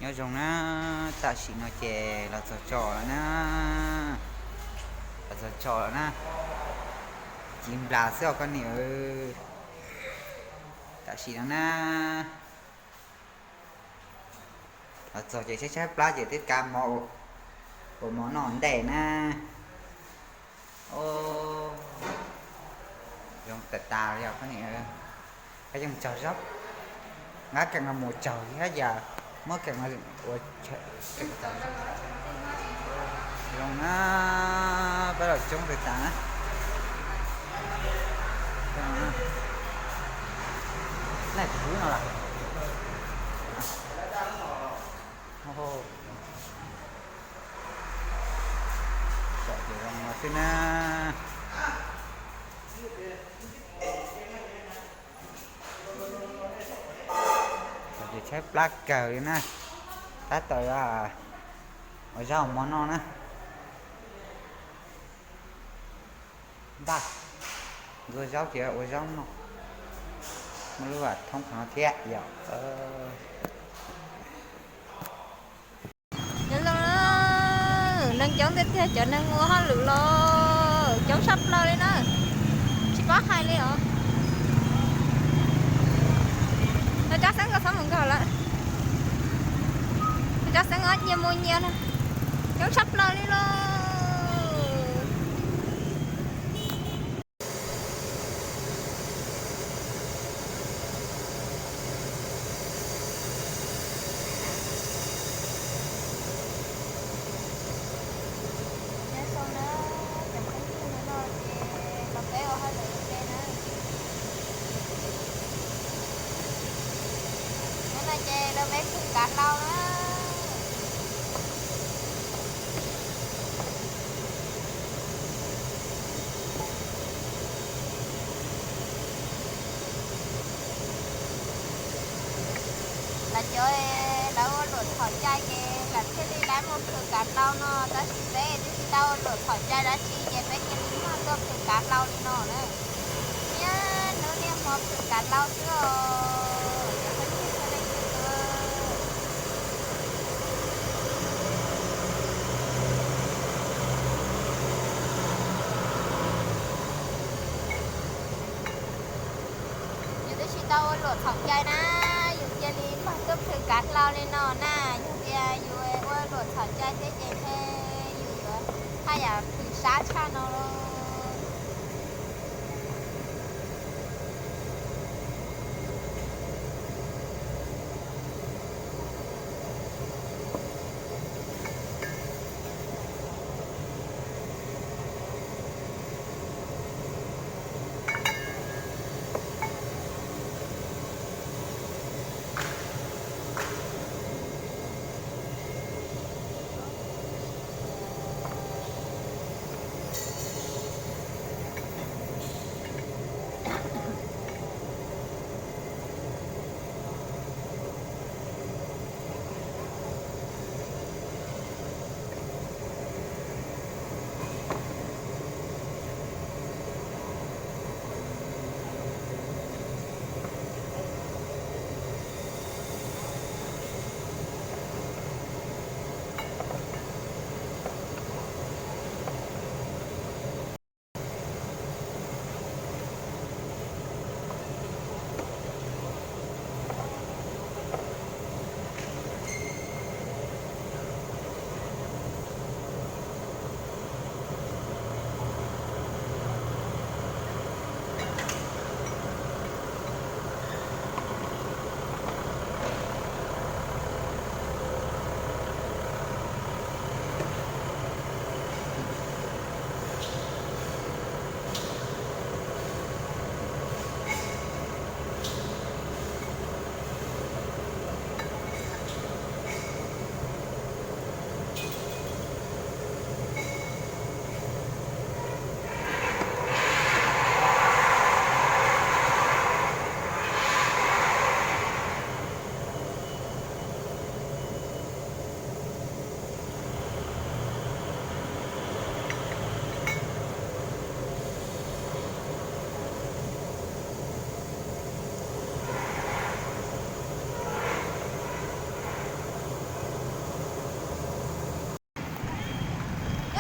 Nyob zoo na, tam sim no ces los txog tso lawm na, los txog tso lawm na, ci nplas xwb os koj niam. Tam sim no na, los txog ces tshaib tshaib plab ces twb kav mov ua mov noj ntej na. Zoo tas tas li os koj niam. Peb yeej tsaug zog, nqa keem los mus tsaug thiab yam, muab keem los ua zoo na, peb los coob tas tas na. Naj tsis pub no lawm. Zoo no xwb na. Ces tshaib plab kawg li na. Tab tom ua zaub mov noj na. Npaj, ua zaub ces ua zaub noj. Muaj lub vam thoob qhov no thiab yom. Nyob zoo, neeg coob tiag tiag, cov neeg ua hauj lwm los coob tshaj plaws li na, tsis paub hais li os. Nws cov xeeb nkauj txhob mus nkaug lawm, nws cov xeeb nkauj nyias mus nyias na, coob tshaj plaws li lauj. Nyob zoo na, cov phooj ywg, hnub no ces los peb ua hauj lwm ua ke na. Hnub no ces los peb phwj kav hlau na. Lawv cov, lawv ua luam txhom cai ces lawv thiaj li lawv mus phwj kav hlau no, tab sis peb twb tsis tau ua luam txhom cai dab tsi ces peb cia li mag tuaj phwj kav hlau li no na. Niaj hnub niaj hmo phwj kav hlau xwb os. Yus twb tsis tau ua luam txhom cai na, yus cia li mag tuaj phwj kav hlau li no na. Yog tias yus ua luam txhom cai thiab ces ntshe yus yuav haj yam phwj sab tshaj no lauj.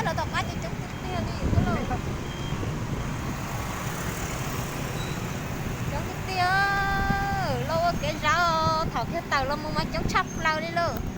Lawv tom qab ces coob tiag tiag li. Coob tiag tiag. Los ua kev zov, thaum kiag tawm los mus mas coob tshaj plaws li lauj.